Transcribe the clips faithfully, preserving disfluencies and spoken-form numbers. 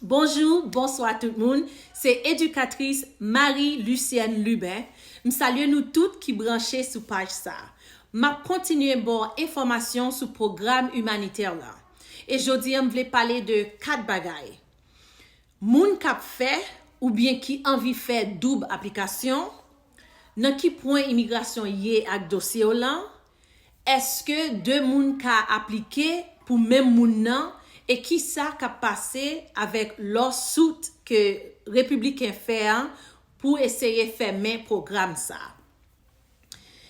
Bonjou, bonswa tout moun. Se edikatris Marie Lucienne Lubin. M salye nou tout ki branche sou paj sa. M ap kontinye ba w enfòmasyon sou pwogram imanitè la. E jodi a, m vle pale de kat bagay. Moun k ap fè oubyen ki anvi fè doub aplikasyon, nan ki pwen imigrasyon ye ak dosye w lan, èske de moun ka aplike pou menm moun nan, e kisa k ap pase avèk lawsuit ke repibliken fè a pou eseye fèmen pwogram sa?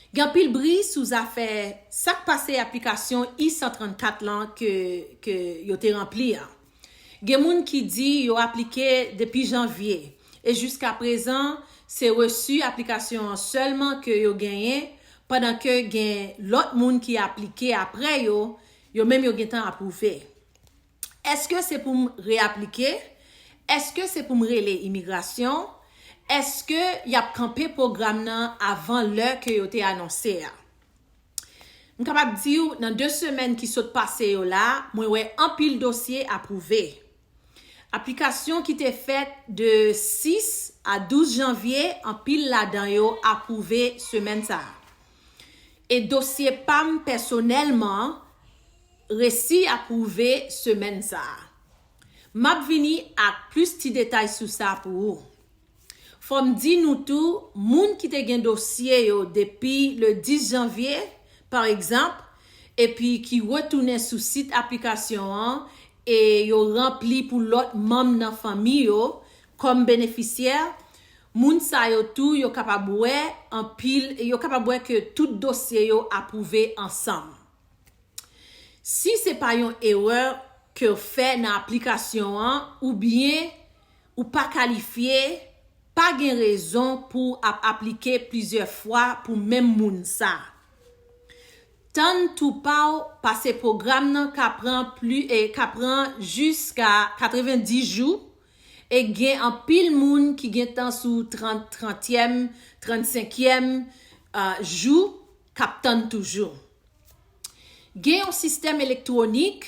Gen anpil bri sou zafè sa k pase aplikasyon I san trannkat lan ke, ke yo te ranpli a. Gen moun ki di yo aplike depi janvye, e jiska prezan, se resi aplikasyon an sèlman ke yo genyen, pandan ke gen lòt moun ki aplike apre yo, yo menm yo gentan apwouve. Èske se pou m reaplike? Èske se pou m rele imigrasyon? Èske y ap kanpe pwogram nan avan lè ke yo te anonse a? M kapab di w, nan de semèn ki sot pase yo la, mwen wè anpil dosye apwouve. Aplikasyon ki te fèt de sis a douz janvye, anpil ladan yo apwouve semèn sa a. E dosye pa m pèsonèlman resi apwouve semèn sa a. M ap vini ak plis ti detay sou sa pou ou. Fò m di nou tou, moun ki te gen dosye yo depi le dis janvye, pa egzanp, epi ki retounen sou sit aplikasyon an e yo ranpli pou lòt manm nan fanmi yo kòm benefisyè, moun sa yo tou, yo kapab wè anpil, yo kapab wè ke tout dosye yo apwouve ansanm. Si se pa yon erè ke w fè nan aplikasyon an, oubyen ou pa kalifye, pa gen rezon pou w ap aplike plizyè fwa pou menm moun sa. Tann tou pa w pase pwogram nan ka pran pli, e ka pran jiska katrevenndis jou, e gen anpil moun ki gentan sou trant, trantyèm, trannsenkyèm, a, jou k ap tann toujou. Gen yon sistèm elektwonik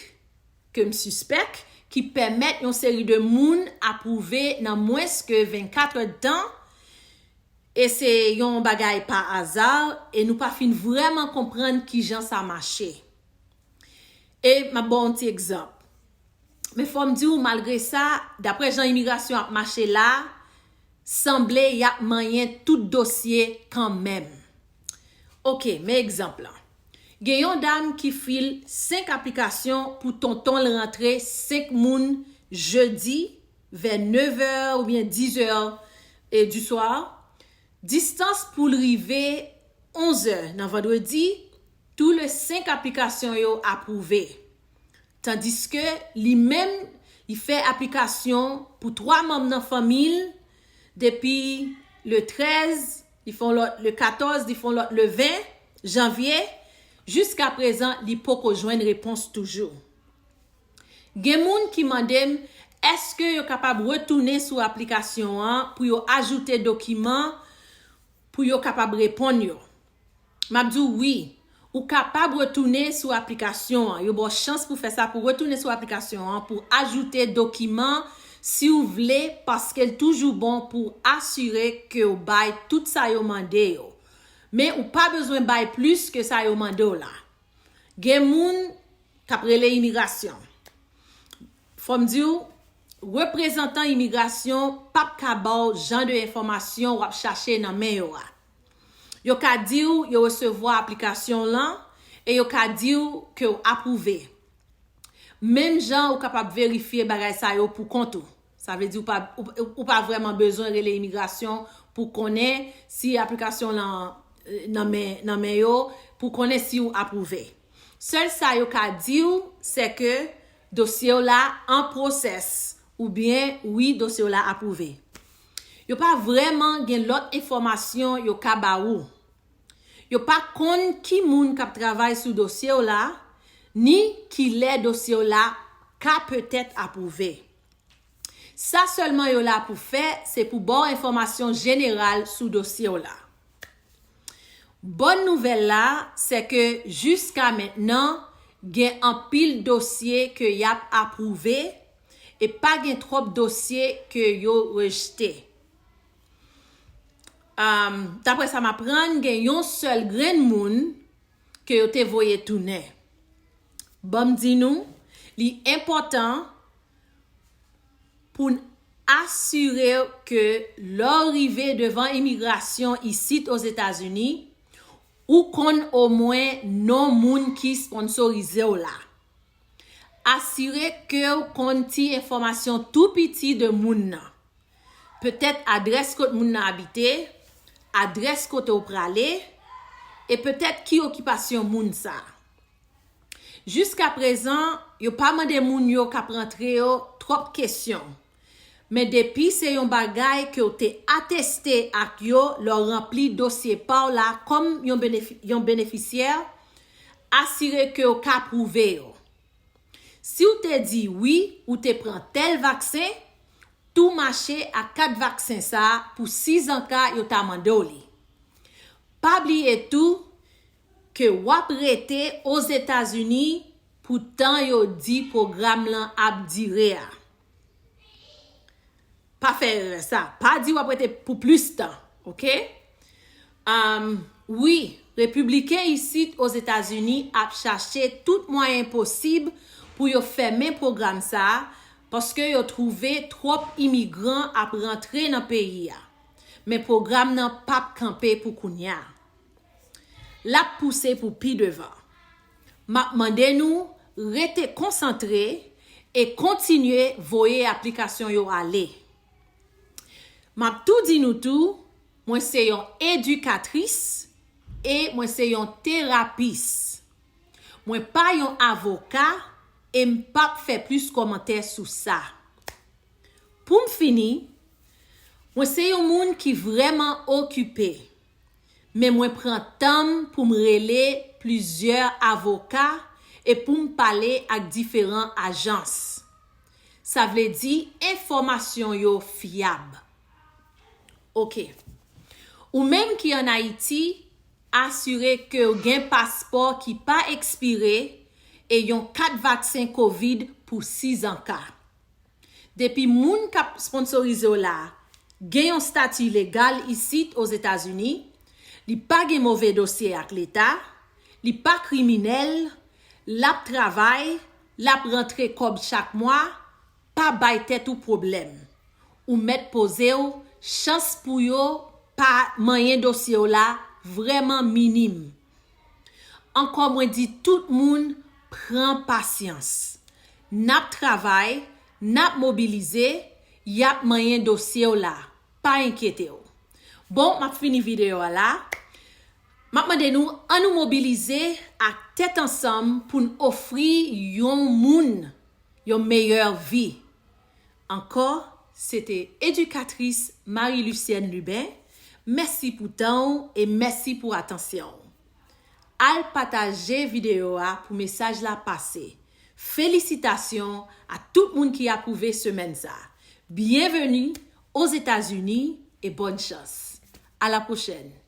ke m sispèk ki pèmèt yon seri de moun apwouve nan mwens ke vennkat èdtan, e se yon bagay pa aza, e nou pa fin vrèman konprann kijan sa mache. E m ap ba w yon ti egzanp. Men fò m di w, malgre sa, daprè jan imigrasyon ap mache la, sanble y ap manyen tout dosye kanmenm. Oke, men egzanp lan. Gen yon dam ki fil senk aplikasyon pou tonton l rantre senk moun jedi vè nevè oubyen dizè, e, di swa. Distans pou l rive onzè nan vandredi, tou le senk aplikasyon yo apwouve. Tandiske li menm, li fè aplikasyon pou twa manm nan fanmi l depi le trèz, li fè yon lòt le katòz, li fè yon lòt le ven janvye, jiska prezan li poko jwenn repons toujou. Gen moun ki mande m èske yo kapab retounen sou aplikasyon an pou yo ajoute dokiman pou yo kapab reponn yo. M ap di w wi, ou kapab retounen sou aplikasyon an. Yo ba w chans pou fè sa, pou retounen sou aplikasyon an, pou ajoute dokiman si w vle, paske l toujou bon pou asire ke w bay tout sa yo mande yo. Men ou pa bezwen bay plis ke sa yo mande w la. Gen moun k ap rele imigrasyon. Fò m di w, reprezantan imigrasyon p ap ka ba w jan de enfòmasyon w ap chache nan men yo a. Yo ka di w yo resevwa aplikasyon w lan e yo ka di w ke w apwouve. Menm jan ou kapab verifye bagay sa yo pou kont ou. Sa vle di ou pa, ou, ou pa vrèman bezwen rele imigrasyon pou konnen si aplikasyon w lan, eh, nan men, nan men yo, pou konnen si w apwouve. Sèl sa yo ka di w, se ke dosye w la an pwosès, oubyen wi, dosye w la apwouve. Yo pa vrèman gen lòt enfòmasyon yo ka ba ou. Yo pa konn ki moun k ap travay sou dosye w la, ni kilè dosye w la ka petèt apwouve. Sa sèlman yo la pou fè, se pou ba w enfòmasyon jeneral sou dosye w la. Bòn nouvèl la, se ke jiska mentnan, gen anpil dosye ke y ap apwouve, e pa gen twòp dosye ke yo rejte. Um, daprè sa m aprann, gen yon sèl grenn moun ke yo te voye tounen. Ban m di nou, li enpòtan pou n asire w ke lè w rive devan imigrasyon isit Ozetazini, ou konn omwen non moun ki sponsorize w la. Asire ke w konn ti enfòmasyon tou piti de moun nan. Petèt adrès kot moun nan abite, adrès kote w prale, e petèt ki okipasyon moun sa a. Jiskaprezan, yo pa mande moun yo k ap rantre yo twòp kesyon. Men depi se yon bagay ke w te ateste ak yo lè w ranpli dosye pa w la kòm yon benefi-, yon benefisyè, asire ke w ka pwouve yo. Si w te di wi, ou te pran tèl vaksen, tou mache ak kat vaksen sa a pou sizan ka yo ta mande w li. Pa bliye tou ke w ap rete Ozetazini pou tan yo di pwogram lan ap dire a. Pa fè erè sa. Pa di w ap rete pou plis tan, oke? Um, wi, repibliken isit Ozetazini ap chache tout mwayen posib pou yo fèmen pwogram sa a, paske yo twouve twòp imigran ap rantre nan peyi a. Men pwogram nan p ap kanpe pou kounye a. L ap pouse pou pi devan. M ap mande nou rete konsantre e kontinye voye aplikasyon yo ale. M ap tou di nou tou, mwen se yon edikatris e mwen se yon terapis. Mwen pa yon avoka e m p ap fè plis kòmantè sou sa. Pou m fini, mwen se yon moun ki vrèman okipe, men mwen pran tan m pou m rele plizyè avoka e pou m pale ak diferan ajans. Sa vle di enfòmasyon yo fyab. Oke. Ou menm ki ann Ayiti, asire ke w gen paspò ki pa ekspire e yon kat vaksen kovid pou sizan ka. Depi moun k ap sponsorize w la a gen yon stati legal isit Ozetazini, li pa gen move dosye ak Leta, li pa kriminèl, l ap travay, l ap rantre kòb chak mwa, pa bay tèt ou pwoblèm. Ou mèt poze w, chans pou yo pa manyen dosye w la vrèman minim. Ankò mwen di tout moun, pran pasyans. N ap travay, n ap mobilize, y ap manyen dosye w la. Pa enkyete w. Bon, m ap fini videyo a la. M ap mande nou, ann nou mobilize ak tèt ansanm pou n ofri yon moun yon meyè vi. Ankò, se te edikatris Marie Lucienne Lubin. Mèsi pou tan w e mèsi pou atansyon w. Al pataje videyo a pou mesaj la pase. Felisitasyon a tout moun ki apwouve semèn sa. Byenveni Ozetazini e bòn chans. A la pwochèn.